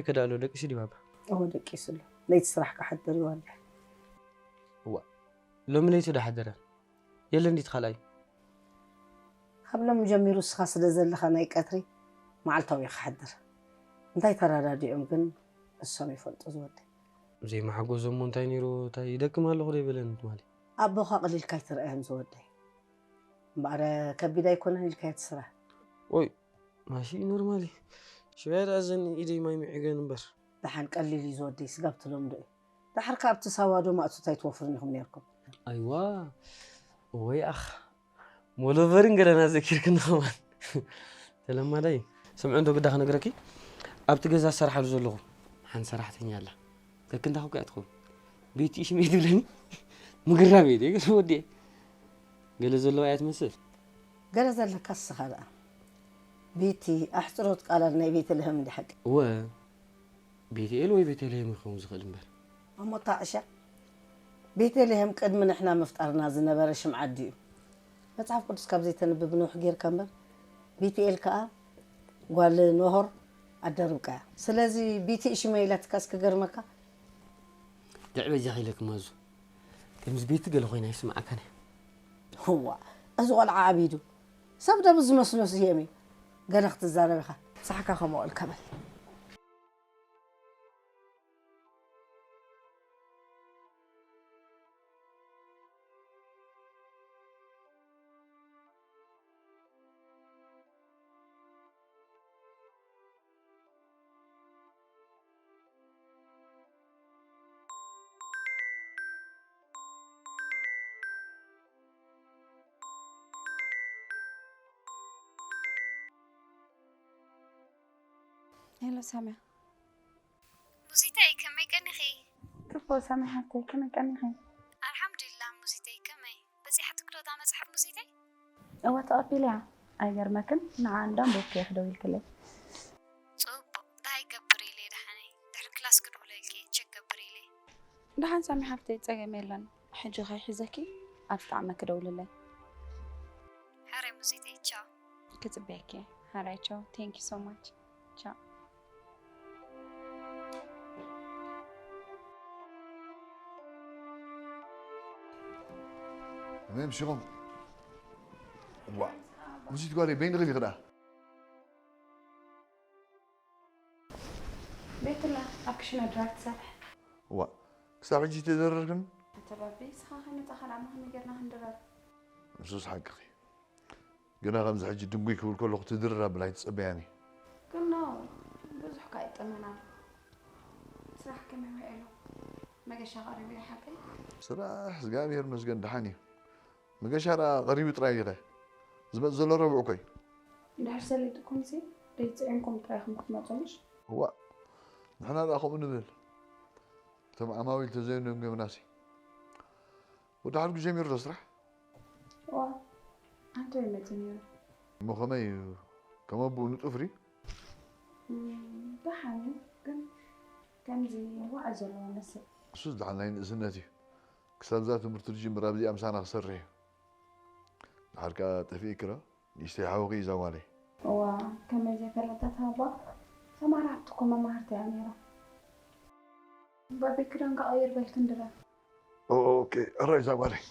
ከዳሎ ደቂሱ ድዩ ባባ? እዎ ደቂሱ ኣሎ። ለይቲ ስራሕ ክሓድር ይዋልሕ። እዋ ሎሚ ለይቲ ዶ ሓደረ? የለን ዲት ካልኣይ? ካብ ሎሚ ጀሚሩ እስኻ ስለ ዘለኻ ናይ ቀትሪ መዓልታዊ ክሓድር። እንታይ ተረዳዲኦም ግን እሶም ይፈልጡ ዝወደይ። ዘይመሓጎዞም እንታይ ነይሩ? እንታይ ይደክም ኣለኹ ዶ ይበለን ትማሊ? ኣቦኻ ቅሊልካ ኣይትረኣዮም ዝወደይ። እምበኣረ ከቢድ ኣይኮነን ኢልካዮ እቲ ስራሕ። ኦይ ማሺ ኖርማሊ ሽባይ ደኣ ዘን ኢደይ ማይ ምዒገን እምበር። ደሓን ቀሊል እዩ ዝወደይ ስጋብ ትለምዶ እዩ። ደሓር ከኣ ኣብቲ ሳዋ ዶ ማእቶት ኣይትወፍሩን ኢኹም ነይርኩም። ኣይዋ ወይ ኣኽ ሞሎቨርን ገለና ዘኪርክኒ ኸማን ተለማዳይ ስምዑ እንዶ ግዳ ክነግረኪ ኣብቲ ገዛ ዝሰርሓሉ ዘለኹ ሓንቲ ሰራሕተኛ ኣላ ከክንዳ ኹ እያ ትኸውን ቤቲ ሽመይ ትብለኒ ምግራብ እየ ገለ ወዲየ ገለ ዘለዋ እያ ትመስል ገለ ዘለካ እስኻ ደኣ ቤቲ ኣሕፅሮት ቃላት ናይ ቤተ ልህም እንዲ ሓቂ እወ ቤትኤል ወይ ቤተልሄም ክኸውን ዝኽእል እምበር። እሞ እታ ዕሻ ቤተልሄም ቅድሚ ንሕና ምፍጣርና ዝነበረ ሽም ዓዲ እዩ። መጽሓፍ ቅዱስ ካብ ዘይተንብብ ንውሕ ጌርካ እምበር ቤትኤል ከኣ ጓል ኖሆር ኣደ ርብቃ እያ። ስለዚ ቤቲ ሽመይ ኢላትካስ ክገርመካ። ድዕ በጃኺ ኢለኪ ማዙ ከምዚ ቤቲ ገለ ኮይና ይስምዓካን እያ። እዋ እዚ ቆልዓ ዓቢዱ ሰብ ደብዝ ዝመስሎ ስየም እዩ። ገለ ክትዛረብ ኢኻ። ሳሕካ ከምኡ ኢልካ በል። ሄሎ ሳሚያ። ሙዚተይ ከመይ ቀኒኺ? ጽቡቕ ሳሚ ሓፍተይ ከመይ ቀኒኺ? ኣልሓምዱሊላህ ሙዚተይ ከመይ? በጺሓትኪ ዶ እታ መጽሓፍ ሙዚተይ? እወ ተቐቢለያ። ኣይገርመክን ንዓ እንዳ ኣንበብክያ ክደው ኢልክለይ። ጽቡቕ እንታይ ይገብር ኢለ ደሓነይ ድሕሪ ክላስ ክድውለልኪ እየ ቸክ ገብር ኢለ። ደሓን ሳሚ ሓፍተይ ጸገም የለን። ሕጂ ከይሕዘኪ ኣብ ዝጠዓመኪ ደውልለይ። ሕራይ ሙዚተይ ቻው። ክጽበየኪ እየ። ሕራይ ቻው thank you so much ቻው። ከመይ ኣምሲኹም? ዋ ሙዚት ጓለይ በይንኺ ዲኺ ደኣ? ቤትላ ኣብ ክሽነ ድራር ትሰርሕ። ዋ ክሳብ ሕጂ ተደረርክን? ኣተ ባቢ ንስኻ ከይመጻኻ ደኣ ከመይ ጌርና ክንድረር? ንሱስ ሓቅኺ። ግና ከምዚ ሕጂ ድንጉይ ክብል ከለኹ ትድርር ኣብል ኣይትጸበያኒ። ግን no ብዙሕ ከኣ ይጠመና ኣሎ። ስራሕ ከመይ ውዒሉ? መገሻ ቀሪቡ እዩ ሓቀይ? ስራሕ እግዚኣብሔር ይመስገን ደሓን እዩ። መገሻ ደኣ ቀሪቡ ጥራይ ኢለ። ዝመጽእ ዘሎ ረቡዕ እኮ እዩ። እንድሕር ሰሊጥኩምሲ ደይጽዒንኩም ጥራይ ኢኹም ክትመጹ ምሽ? እዋእ ንሕና ደኣ ከምኡ ንብል። እቶም ዓማዊል ተዘይደንጎዩናሲ። ወዲ ሓድጉ ጀሚሩ ዶ ስራሕ? እዋ ኣንተ ይመጽእ ነይሩ። እሞ ከመይ እዩ? ከም ኣቦኡ ንጡፍ ድዩ? እም፣ ደሓን እዩ፣ ግን ከምዚ ዋዒ ዘለዎ መስል። እሱስ ደሓን ናይ ንእስነት እዩ። ክሳብ እዛ ትምህርቱ ዝጅምር ኣብዚኣ ምሳና ክሰርሕ እዩ። ደሓር ከኣ ጠፊእኪ ዶ? ንእሽተይ ሓውኺ እዩ እዛ ጓለይ። እዋ፣ ከመይ ዘይፈለጠት ኣባ? ተማረርቲ እኮ መማህርቲ እያ ነይራ። ባቢ ክዳንካ ቀይር በል ክንድረር። ኦኬ፣ ሕራይ እዛ ጓለይ።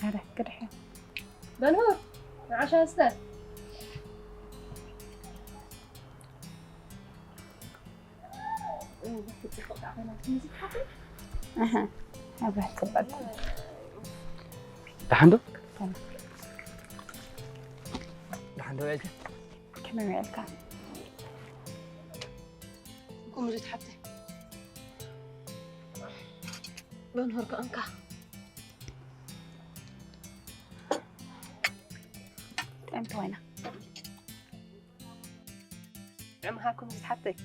ኧረ ቅድሐ በንሁር ንዓሻ ስተ እህ፣ መብርህ ጽባል። ደሓን ዶ? ደሓን ዶ ውዒልካ? ከመይ ውዒልካ? ቁምሪት ሓብተይ። በንሆር ከኣንካ። ጥዕምቲ ኮይና። ጥዑም ሃኩም ዝሓተይ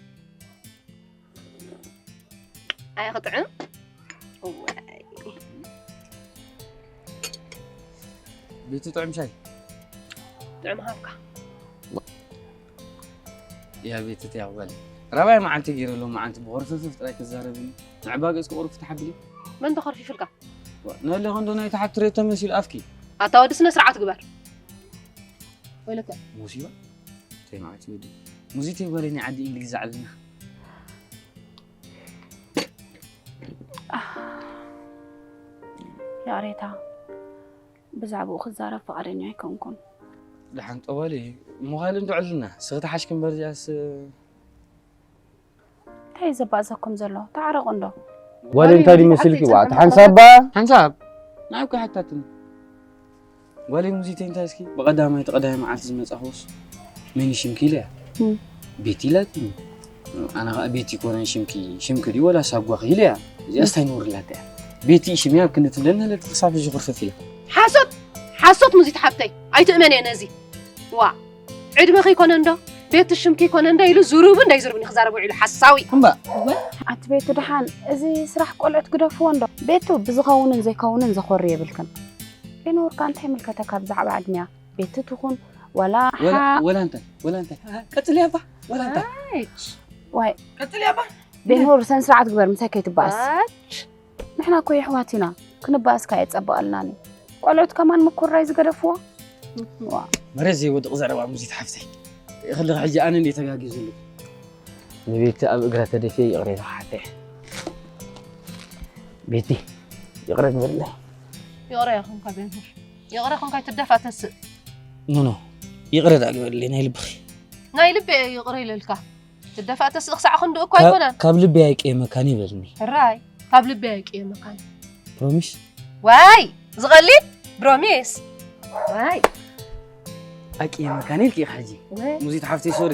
ኣይ ክጥዕም እዋይ። ቤቲ ጥዑም ሻይ። ጥዑም ሃብካ። ያ ቤቲ ትያው በል። ራባይ መዓልቲ ገይረ ሎም መዓልቲ ብቆርፍፍፍ ጥራይ ክዛረብኒ። ንዕባ ገጽ ክቆርፍ ትሓብሊ። መን ተኸርፊፍልካ? ነለ ኮንዶ ናይ ተሓትሬ ተመሲል ኣፍኪ። ኣታ ወዲ ስነ ስርዓት ግበር። ወይለከ ሙሲባ። ተይ መዓልቲ ወዲ። ሙዚት ይበለኒ ዓዲ እንግሊዝ ዓልና። ያሬታ ብዛዕባኡ ክዛረብ ፍቓደኛ ኣይኮንኩን። ደሓን ጠዋሊ ምዃል እንዶ ዕልና ስኽቲ ሓሽክ እምበር እዚኣስ እንታይ እዩ ዘባእሰኩም ዘሎ? ተዓረቑ እንዶ። ጓል እንታይ ድመስልኪ ዋ ሓንሳባ ሓንሳብ ናይ እኮ ሓታትኒ ጓለይ ሙዚተይ እንታይ እስኪ ብቐዳማይ ተቐዳማይ መዓልቲ ዝመጻኹስ መን ሽምኪ ኢለያ ቤቲ ኢላትኒ ኣነ ከዓ ቤቲ ኮነን ሽምኪ ሽምኪ ድዩ ወላ ሳጓኺ ኢለያ እዚኣ ስታይ ነውርላታ እያ ቤቲ ሽምያ ኣብ ክንዲ ትብለኒ ህለት ክሳብ ሕጂ ኩርፍፍ ኢላ ሓሶት ሓሶት ሙዚት ሓብተይ ኣይትእመን እየ ነዚ ዋ ዕድመኺ ይኮነ እንዶ ቤት ሽምኪ ይኮነ እንዶ ኢሉ ዝሩቡ እንዳይ ዝሩብኒ ክዛረብ ውዒሉ ሓሳዊ እምባ ኣቲ ቤቱ ደሓን እዚ ስራሕ ቆልዑት ግደፍዎ እንዶ ቤቱ ብዝኸውንን ዘይከውንን ዘኾሪ የብልክን ፌኖርካ እንታይ ምልከተካ ብዛዕባ ዕድሚያ ቤቲ ትኹን ወላ ሓ ወላ እንታይ ወላ እንታይ ቀጽልያ ባ ወላ እንታይ ዋይ ቀጽልያ ባ ቤኖር ሰን ስርዓት ግበር ምሳይ ከይትባኣስ ንሕና እኮ የሕዋት ኢና ክንባእስካ የጸብቐልናን እዩ ቆልዑት ከማን ምኩራይ ዝገደፍዎ መሬት ዘይወድቕ ዘረባ ሙዚት ሓፍተይ ይኽልኽ ሕጂ ኣነ እንደ ተጋጊዙሉ ንቤቲ ኣብ እግራ ተደፊ ይቕሬታ ሓፍተይ ቤቲ ይቕረ ግበርለይ ይቕረ ያኹንካ ቤንሁር ይቕረ ኹንካ ትደፋ ተስእ ኖኖ ይቕረ ዳ ግበርለይ ናይ ልብኺ ናይ ልቢ ይቕረ ኢለልካ ትደፋ ተስእ ክሳዕ ክንድኡ እኮ ኣይኮነን ካብ ልቢ ኣይቅየመካን ይበልኒ ሕራይ ካብ ልቢ ኣይቅየመካን ፕሮሚስ ዋይ ዝቐሊል ብሮሚስ ዋይ ኣቅየመካን ኢልኪ ኢኻ ሕጂ ሙዚት ሓፍተይ ሶሪ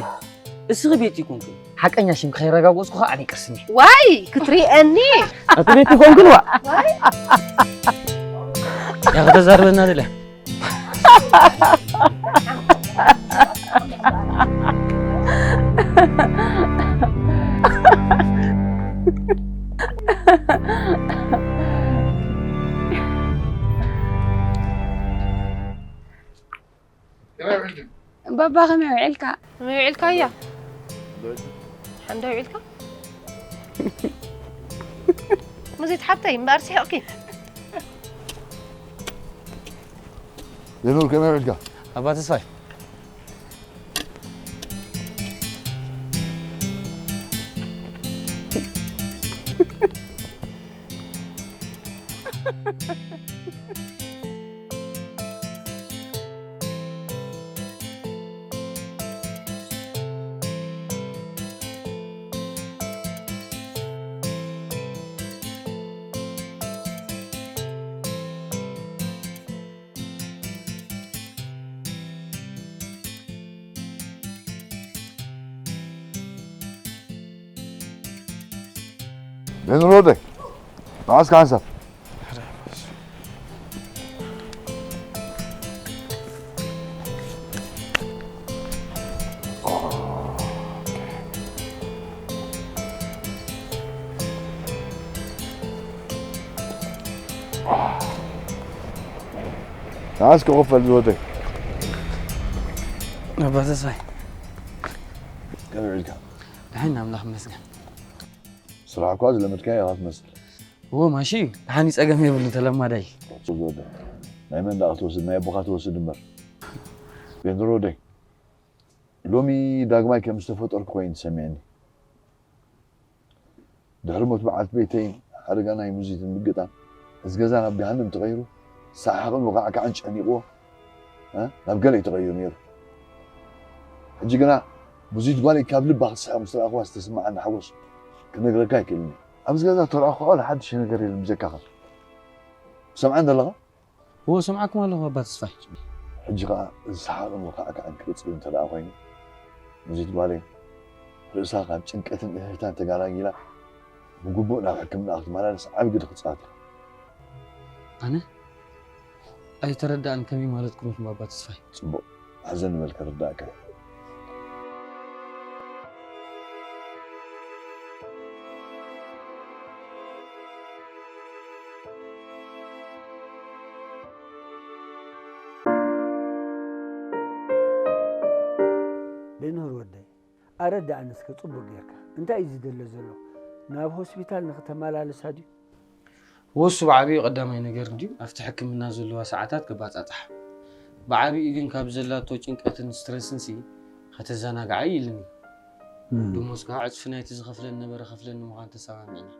እስኺ ቤት ይኮንኩ ሓቀኛ ሽም ከይረጋገጽኩ ከዓ ኣነ ይቅርስኒ ዋይ ክትሪአኒ ኣቲ ቤት ይኮንኩ ንዋ ያ ከተዛርበና ደለ ባባ ከመይ ውዒልካ? ከመይ ውዒልካ እያ? ሓንደ ውዒልካ? ሙዚት ሓብተይ እምበኣር ስሒቕኪ። የኑር ከመይ ውዒልካ? ኣባ ተስፋይ Benrode. Nasıl kanser? Nasıl kofel zodek? ኣባ ተስፋይ ከመይ ውዒልካ? ድሓን ኣምላኽ ይመስገን። ስራሕ እኳ ዝለመድካዮ ኢኻ ትመስል። እዎ ማሺ፣ ድሓን እዩ ጸገም የብሉ ተለማዳይ። ጽቡቕ። ናይ መን ደኣ ክትወስድ ናይ ኣቦኻ ትወስድ እምበር። ቤንድሮደይ ሎሚ ዳግማይ ከም ዝተፈጠርኩ ኮይኑ ተሰሚዕኒ። ድሕሪ ሞት በዓልቲ ቤተይን ሓደጋ ናይ ሙዚትን ምግጣም፣ እዚ ገዛ ናብ ገሃነም ተቐይሩ፣ ሰሓቕን ወኻዕካዕን ጨኒቕዎ፣ እ፣ ናብ ገለ እዩ ተቐይሩ ነይሩ። ሕጂ ግና ሙዚት ጓለይ ካብ ልባ ክትስሕቕ ምስ ረኣኽዋ ዝተሰማዓኒ ሓጎስ ክነግረካ ኣይክእልን እየ። ኣብዚ ገዛ ተረኣኹኻ ዋላ ሓድሽ ነገር የለን ብጀካኻ። ትሰምዓኒ ዘለኻ? እወ፣ እሰምዓኩም ኣለኹ ኣባ ተስፋይ። ሕጂ ኸኣ እዚ ሰሓቕን ወኻዕካዕን ክቕጽል እንተ ደኣ ኾይኑ፣ ሙዚት ጓለይ ርእሳ ካብ ጭንቀትን እህህታን ተጋላጊላ ብግቡእ ናብ ሕክምና ክትመላለስ ዓቢ ግደ ክትጻወት ኢኻ። ኣነ? ኣይተረድኣን ከመይ ማለትኩም ኢኹም ኣባ ተስፋይ? ጽቡቕ። ሕዘን ንበል ከርድኣካ እየ። ኣረዳእኒ እስከ ጽቡቕ ጌርካ። እንታይ እዩ ዝደለ ዘሎ? ናብ ሆስፒታል ንኽተመላልሳ ድዩ? ወሱ ብዓብዩ ቀዳማይ ነገር እንድዩ ኣብቲ ሕክምና ዘለዋ ሰዓታት ከባጻጽሓ። ብዓብዩ ግን ካብ ዘላቶ ጭንቀትን ስትረስን ሲ ከተዘናግዓ ኢልኒ። ደሞዝ ከዓ ዕጽፊ ናይቲ ዝኸፍለን ነበረ ከፍለኒ ምዃን ተሰማሚዕና።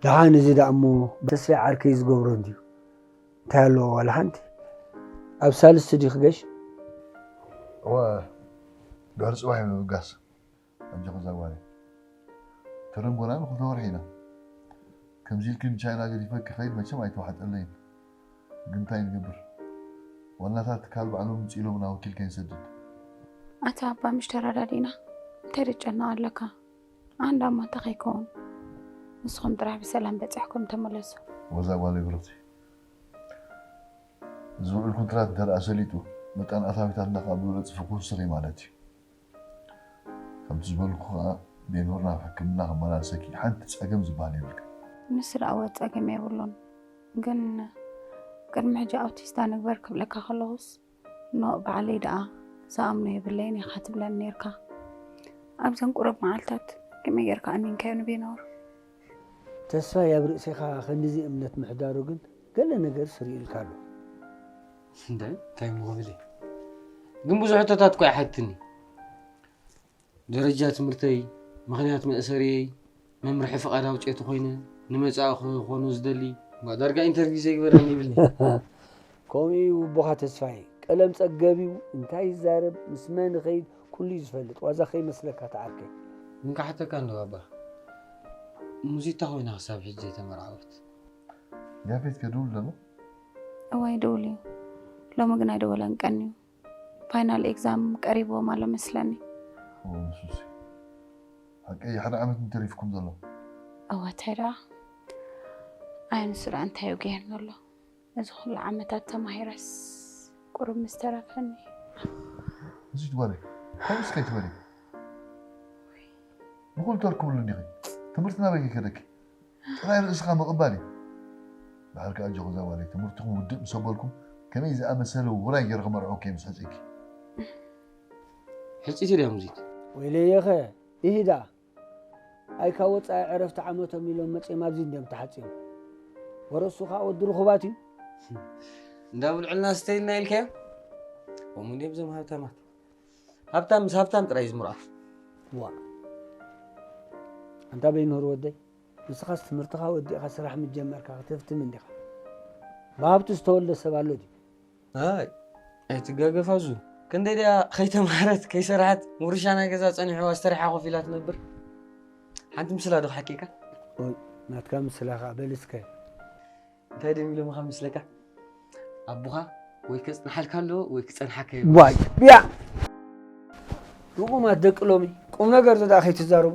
ደሓን እዚ ደኣ እሞ ተስፋይ ዓርከይ ዝገብሮ እንድዩ። እንታይ ኣለዎ ዋላ ሓንቲ? ኣብ ሳልስቲ ድዩ ክገሽ? እወ ድሕሪ ፅባሕ እዩ ምብጋስ። ኣጆኺ እዛ ጓለይ። ተደንጎና ንክልተ ወርሒ ኢና። ከምዚ ኢልኪ ንቻይና ገዲፈ ክኸይድ መቸም ኣይተዋሕጠለይን። ግን እንታይ ንገብር? ዋናታት ትካል ባዕሎም ምፅእ ኢሎምና ወኪል ከይንሰድድ። ኣታ ኣባ ምሽ ተረዳዲና እንታይ ደጨና ኣለካ? ኣንዳ ማታ ከይከውን ንስኹም ጥራሕ ብሰላም በፂሕኩም ተመለሱ። ወዛ ጓለይ ብሩኽቲ። ዝውዕል ኩንትራት እንተ ደኣ ሰሊጡ መጠን ኣታዊታትና ከዓ ብብዕፅፊ ክውስኽ እዩ ማለት እዩ። ከምቲ ዝበልኩ ከዓ ቤኖር ናብ ሕክምና ከመላልሰኪ ሓንቲ ፀገም ዝበሃል የብልካ። ንሱ ደኣ ወ ፀገም የብሉን፣ ግን ቅድሚ ሕጂ ኣውቲስታ ንግበር ክብለካ ከለኹስ ኖእ ባዕለይ ደኣ ዝኣምኖ የብለይን ኢኻ ትብለኒ ነርካ። ኣብዘን ቁሩብ መዓልታት ከመይ ጌርካ ኣሚንካዮ ንቤኖር? ተስፋይ ኣብ ርእሴኻ ክንድዚ እምነት ምሕዳሩ ግን ገለ ነገር ስሪኡልካ ኣሎ። እንደ እንታይ ምኽብል ግን ብዙሕ ሕቶታት እኮ ይሓትኒ። ደረጃ ትምህርተይ፣ ምኽንያት መእሰሪየይ፣ መምርሒ ፍቓድ ኣውፅኤ ተኾይነ ንመፃኢ ክኾኖ ዝደሊ እባ ዳርጋ ኢንተርቪው ዘይግበረኒ ይብልኒ። ከምኡ እዩ ውቦኻ ተስፋይ፣ ቀለም ጸገብ እዩ፣ እንታይ ይዛረብ፣ ምስ መን ይኸይድ ኩሉ እዩ ዝፈልጥ፣ ዋዛ ከይመስለካ ተዓርከይ። እንካሕተካ እንዶ ባባ ሙዚታ ኮይና ክሳብ ሕጂ ዘይተመርዓወት። ያፌት ከድውል ደሎ? እዋይ ደውል እዩ ሎሚ ግን ኣይደወለን ቀንዩ። ፋይናል ኤግዛም ቀሪብዎም ኣሎ መስለኒ። ንሱሲ ሓቀይ ሓደ ዓመት እንተሪፍኩም ዘሎ። እወ እንታይ ደኣ ኣየ ንሱ ደኣ እንታይ እዩ ገይርኒ ኣሎ? እዚ ኩሉ ዓመታት ተማሂረስ ቁሩብ ምስ ተረፈኒ። እዚ ትበሊ ከምኡስ ከይትበሊ ንኹሉ ተርክብሉ እንዲኺ። ትምህርቲ ናበይ ከይከደኪ? ጥራይ ርእስኻ ምቕባል እዩ። ድሓር ከኣ ኣጆኺ እዛ ጓለይ ትምህርትኹም ውድእ ምስ ኣበልኩም ከመይ ዝኣመሰለ ውራይ ገይረ ክመርዐወኪ እየ ምስ ሕጽኪ። ሕጽይቲ ድያ ሙዚት? ወይለየኸ ኢሂ ደኣ ኣይ ካብ ወጻኢ ዕረፍቲ ዓመቶም ኢሎም መጺኦም ኣብዚ እንድዮም ተሓጺዮም። ወረሱ ከኣ ወዲ ርኹባት እዩ። እንዳ ብልዕልና ስተይልና ኢልካዮ? ከምኡ እንድዮም እዞም ሃብታማት። ሃብታም ምስ ሃብታም ጥራይ እዩ ዝምርዖ። ዋ ኣንታ በይንሁር ወደይ ንስኻስ ትምህርትኻ ወዲእኻ ስራሕ ምጀመርካ ክትህፍትም እንዲኻ። ብሃብቱ ዝተወልደ ሰብ ኣሎ ድዩ? ኣይ ኣይትጋገፋ ዙ። ክንደይ ድያ ከይተምሃረት ከይሰራሐት ውርሻ ናይ ገዛ ጸኒሕዋ ዝተሪሓ ኮፍ ኢላ ትነብር። ሓንቲ ምስላ ዶ ሓቂካ? ኦይ ናትካ ምስላ ኸዓ በል እስከ። እንታይ ደም ኢሎምኻ መስለካ? ኣቦኻ ወይ ከጽንሓልካ ኣለዎ ወይ ክጸንሓካ ኣለዎ። ዋይ ብያ ርቑማት ደቂ ሎሚ ቁም ነገር ዘዳ ከይትዛረቡ።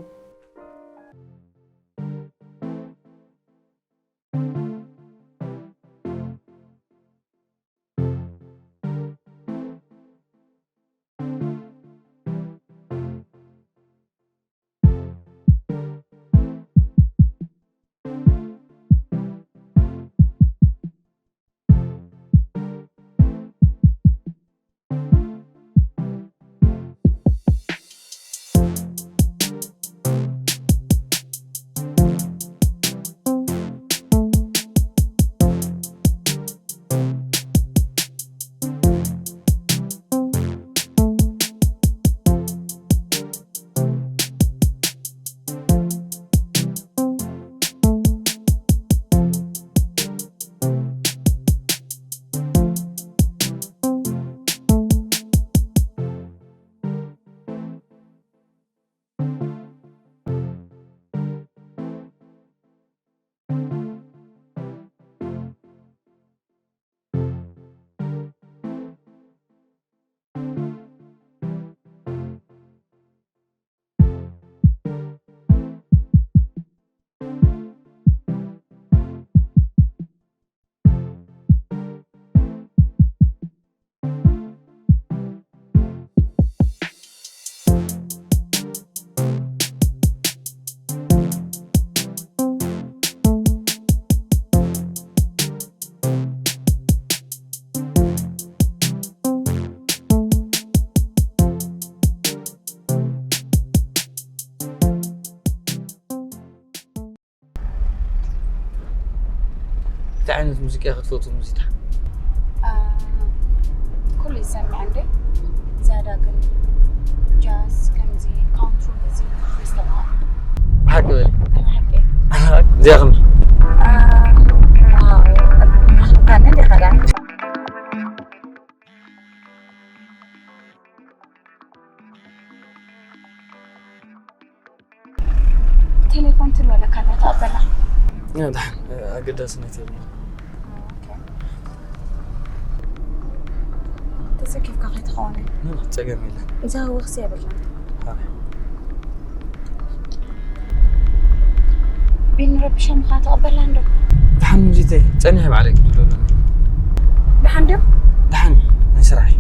እንታይ ዓይነት ሙዚቃ ክትፈቱ? ሙዚቃ ኩሉ ይሰምዕ እንዴ? ዝያዳ ግን ጃዝ ከምዚ ካንትሪ እዚ ይስተማቕ። ብሓቂ በሊ ብሓቂ እዚኣ ክምር ኣነ ዲኻ ቴሌፎን ትልበለካ ኣላ ተቐበላ። ኣገዳስነት የብሉ። ተሰኪፍካ ከይትኸውን ጸገም የለን። እዛ ወክሲ የብልና። ቢን ረብሻ ምኻ ተቐበላ እንዶ። ድሓን ሙዚተይ ጸኒሐ ባዕለይ ክድውለሉ። ደሓን ድዮም? ድሓን ናይ ስራሕ እዩ።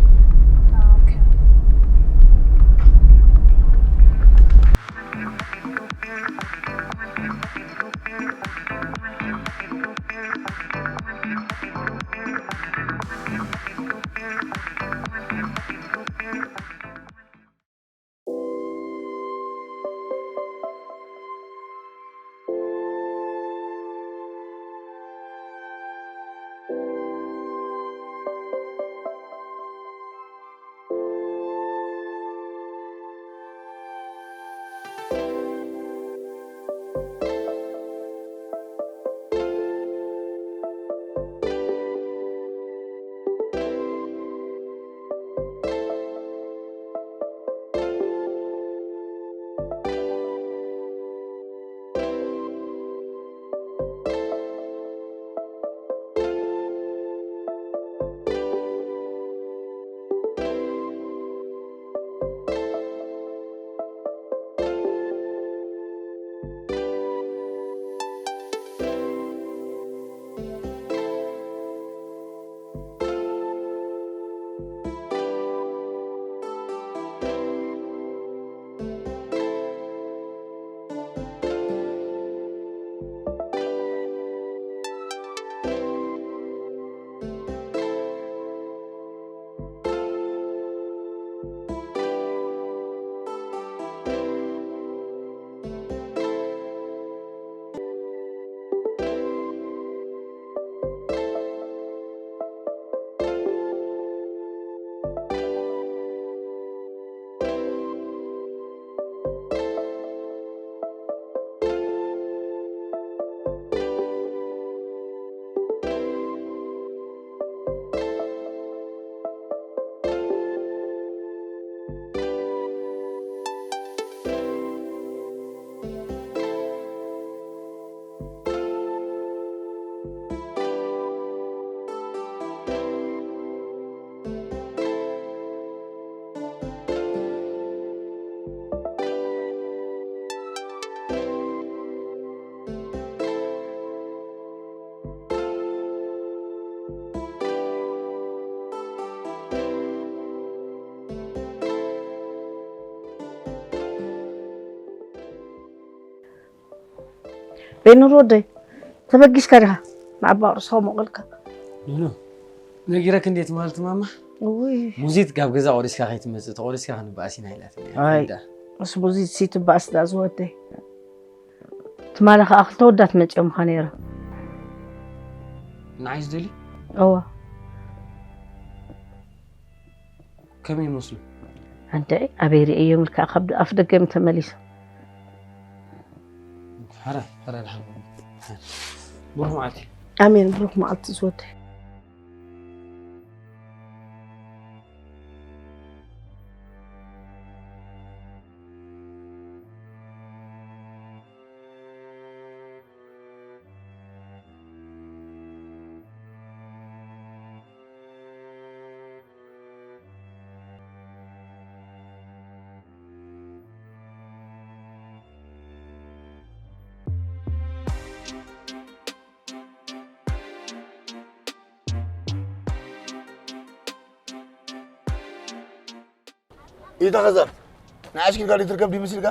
ቤኑር ወደይ ተበጊስካ ዲኻ ንዓባ ቅርሶ ሞቕልካ ኖ ነጊረክ እንዴት ማለት ማማ ውይ ሙዚት ካብ ገዛ ቆሪስካ ከይትመጽእ ተቆሪስካ ክንበኣስ ኢና ኢላትኒ ኣይ። ምስ ሙዚት ሲትበኣስ ዳ ዝወደይ ትማሊ ከዓ ክልተ ወዳት መፂኦምካ ነይሮም ንዓይ ዝደሊ እዋ ከመይ ይመስሉ ኣንተ ኣበይ ርእዮም ኢልካ ካብ ኣፍ ደገም ተመሊሶም ሕረ ሕረ ድሓን ብሩኽ መዓልቲ ኣሜን ብሩክ መዓልቲ ዝወደይ ኢታ ኸዛር ንዓሽ ኪልካ ሊትር ከብዲ ምስልካ